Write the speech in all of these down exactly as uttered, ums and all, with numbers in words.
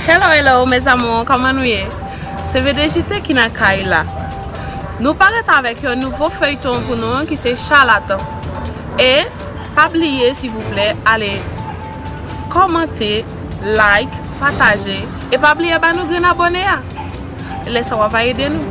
Hello, hello, mes amours, kòman nou ye? Se V D J T ki nan kay la. Nou parèt avèk yon nouvo feyton pou nou ki se Chalatan. E pa bliye, silvouplè, ale kòmante, like, pataje, e pa bliye ba nou grenn abòne a. Lè sa w ap ede nou.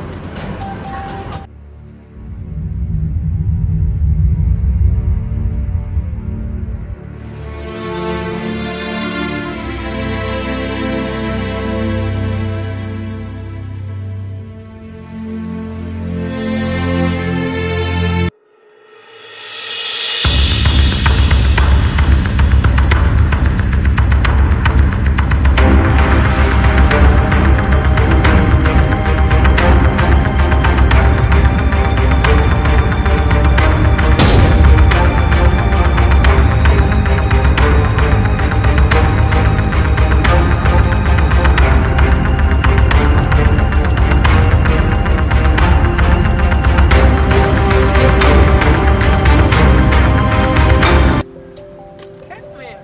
Kèt men.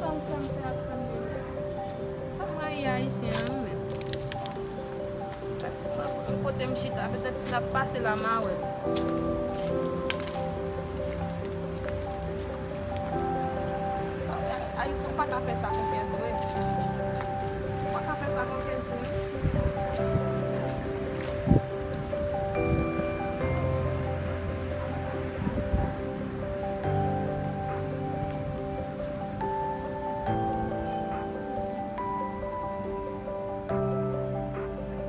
Sa m fè m fè ak tann de men. Sa m rayi Ayisyen an, wi, men. Taxi pa konn kote m chita, petèt si l ap pase la, m a wè l. Sa, Ayisyen, w pa ka fè sa konfyans vre. W pa ka fè sa konfyans vre.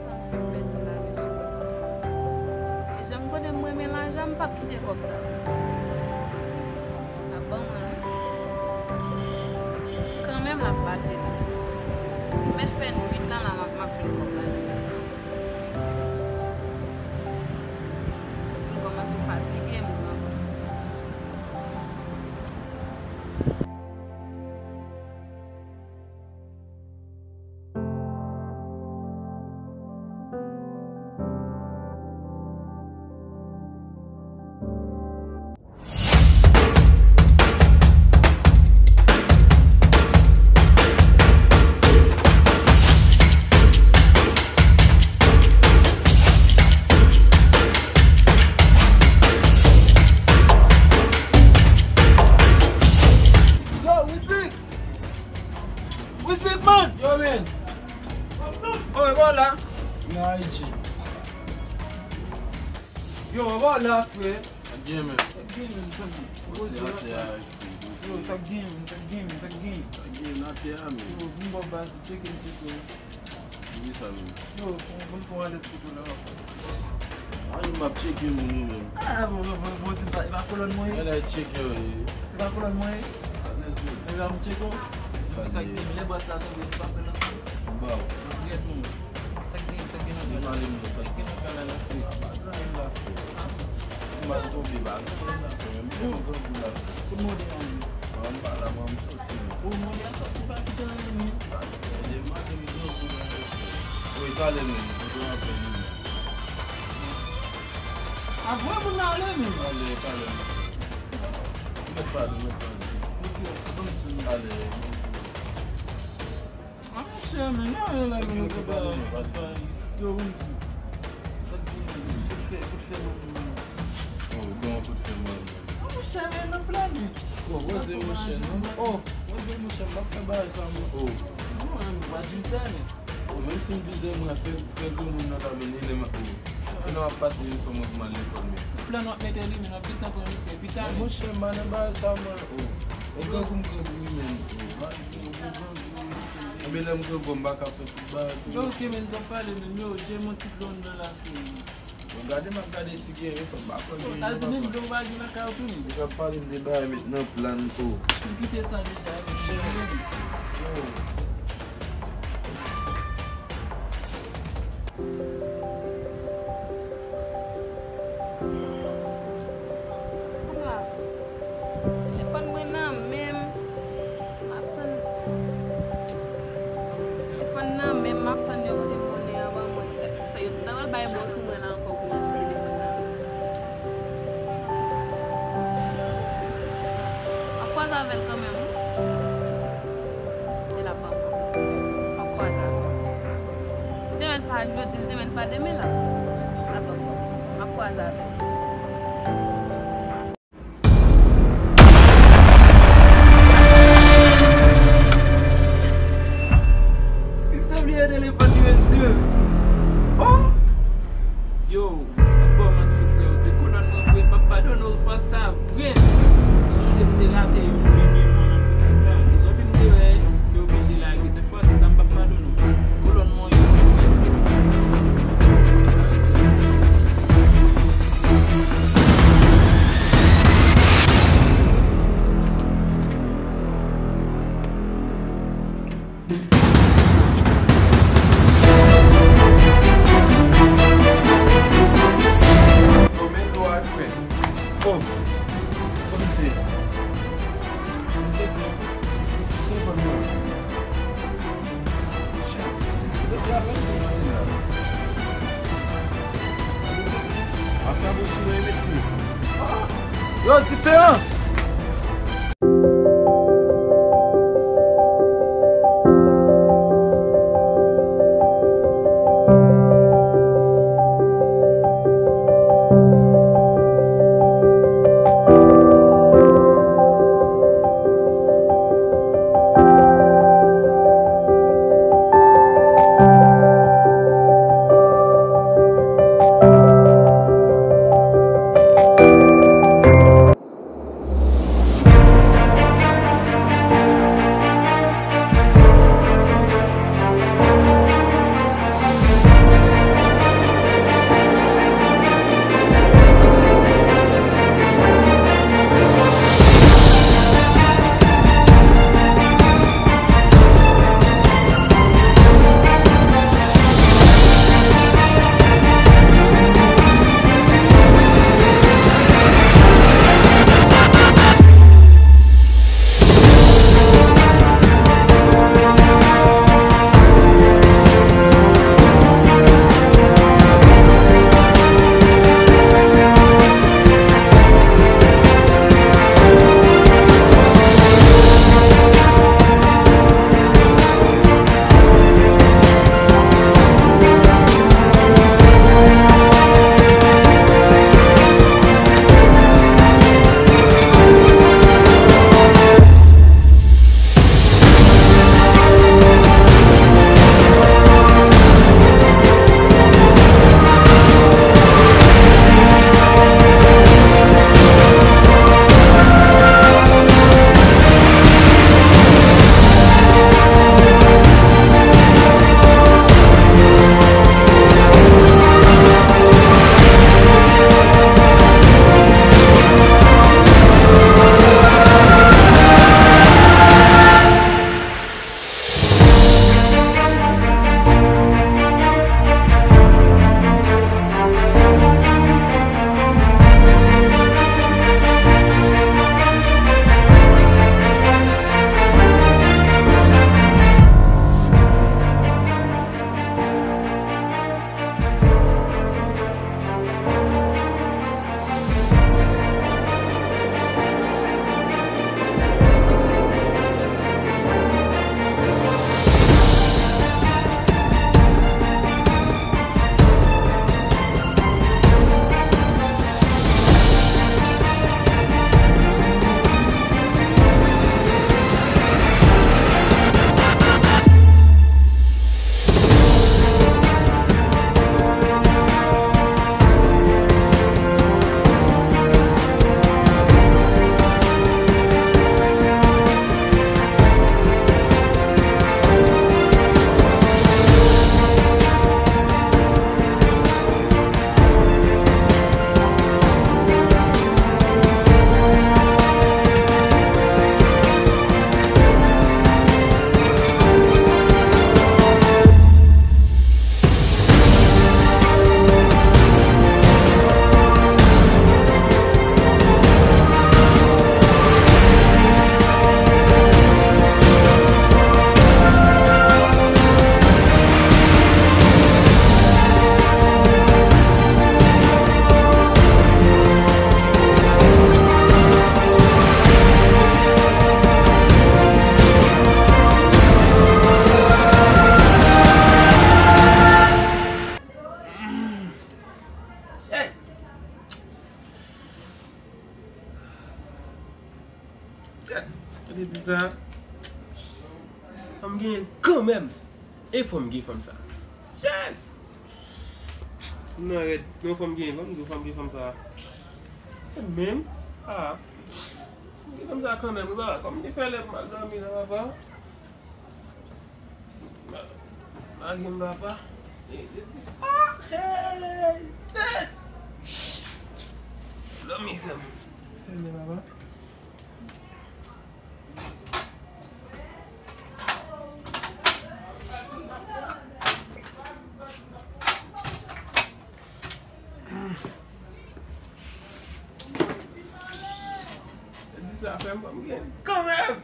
Sa m fè m pèdi la, mesye. E jan m konnen m renmen lajan, m p ap kite kòb sa. L ap ban mwen, wi. Kanmenm, l ap pase la. M mèt fè nwit lan la, m ap, m ap jwenn kòb la. Santi m kòmanse fatige, m gran. Yo, Wiswick! Wiswick, man! Yo, man! Oh, e bò la? Nan Ayiti. Yo, e bò la, frè? Sa k gen, man? Sa k gen, man? Sa k gen? Yo, sa k gen, man? Sa k gen, man? Sa k gen? Sa k gen atè a, man? Yo, vin bò baz, tcheke m, tcheke m. Poukisa menm? Yo, fon, fon, fon alèz kote w la, papa. A, yo, m ap tcheke moun yo menm. A, bon, bon, bon, bon, se pa, e pa kolòn mwen ye? Gade tcheke yo ye. E pa kolòn mwen ye? Alèz menm. E la, m tcheke w. Sa k gen, lè bòs la tonbe, nou pa fè l ansanm? M ba w. N ap gèt nou. Sa k gen, sa k gen nan kay la? Pale m non, sa k gen nan kay la, la frè? A, pa gen anyen la frè. M mal tonbe, pa gen anyen la frè. Menm pou grangou la frè. Pou nou de anyen. An, m pa la, mwen, m soti. Ou mande a sòti, pa kite anyen, men. Pa kite anyen, mande m grangou nan yo. Wi, talè menm, kote w ap fè li menm? Apre moun nan ale, men. Talè, talè. Mèt pale, mèt pale. Ok, ok, ban m di nou. Talè. A, monchè, men, nan anyen la, men, yo te bay, yo te bay. Yo, wi, di. Sa k di, kout fè, kout fè, ban m di nou. Oh, kòman kout fè, mwen? Monchè, men nan plèn. Oh, wè se monchè, non? Oh, wè se monchè, m pa fè bagay sa, mwen. Oh. Non, m pa di sa, men. Oh, menm si m di sa, mwen fè, fè granmoun nan ta vini, lè m, oh. Lè m ap pase yon fè mwen pou m al lekòl, men. Nan plèn w ap mete li, men w ap gentan pran yon fè vitamin. Monchè, m pa nan bagay sa, mwen. Oh. E grangou m grangou, wi, men. Oh, pa di m grangou, grangou, wi, men. Enben, lè m grangou, m pa ka fè tout bagay, tou. Yo, ok, men, n ap pale, men, yo, je m yon ti dlo anndan la, frè. Bon, gade m ap gade si gen, yo fè m pa konn gen. Sa di menm dlo pa gen lakay ou tou, men. Deja pale m de bagay met nan plan tou. M kite sa deja, men. Yo. Telefòn mwen nan men m. M ap tann. Telefòn nan men m, m ap tann yo pote monnen an ban mwen. Sa yo t pral bay bon sou mwen la ankò pou mwen sou telefòn nan. M ap kwaze avè l kanmenm, wi. E l ap Jodi l demen, l pa demen la. Atann, m ap kwaze avè l. Li sanble yon telefòn li, mesye. Oh! Yo, m ap ba w manti, frè. Se kolòn mwen vre, m p ap padone w fwa sa vre. Sonje m te rate yon vennde mwen nan boutik la. Zonbi m te wè, te oblije lage. Sèt fwa si sa m p ap padone w. Kolòn mwen yo. Yo, men dlo a, frè. Oh, komisè. Telefòn mwen. Afè a bon sou mwen, mesye. Yo, diferan! Fò m genyen l kanmenm. E fò m gen fanm sa. Shit! Non, rèd. Non, fò m genyen l. Fò m di w, fò m gen fanm sa. E menm? Ah. Fò m gen fanm sa kanmenm, wi, papa. Kòm li fè lè pou m al dòmi la, papa. Lage m, papa. Ah, hey! Shit! Dòmi fè m. Fè lè, papa. Di sa fè m, fò m gen kanmenm.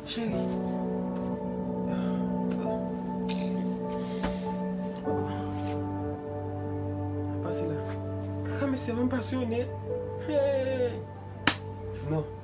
Cheri. Pase la. Kaka mesye, mwen pasyone. Hey! Non.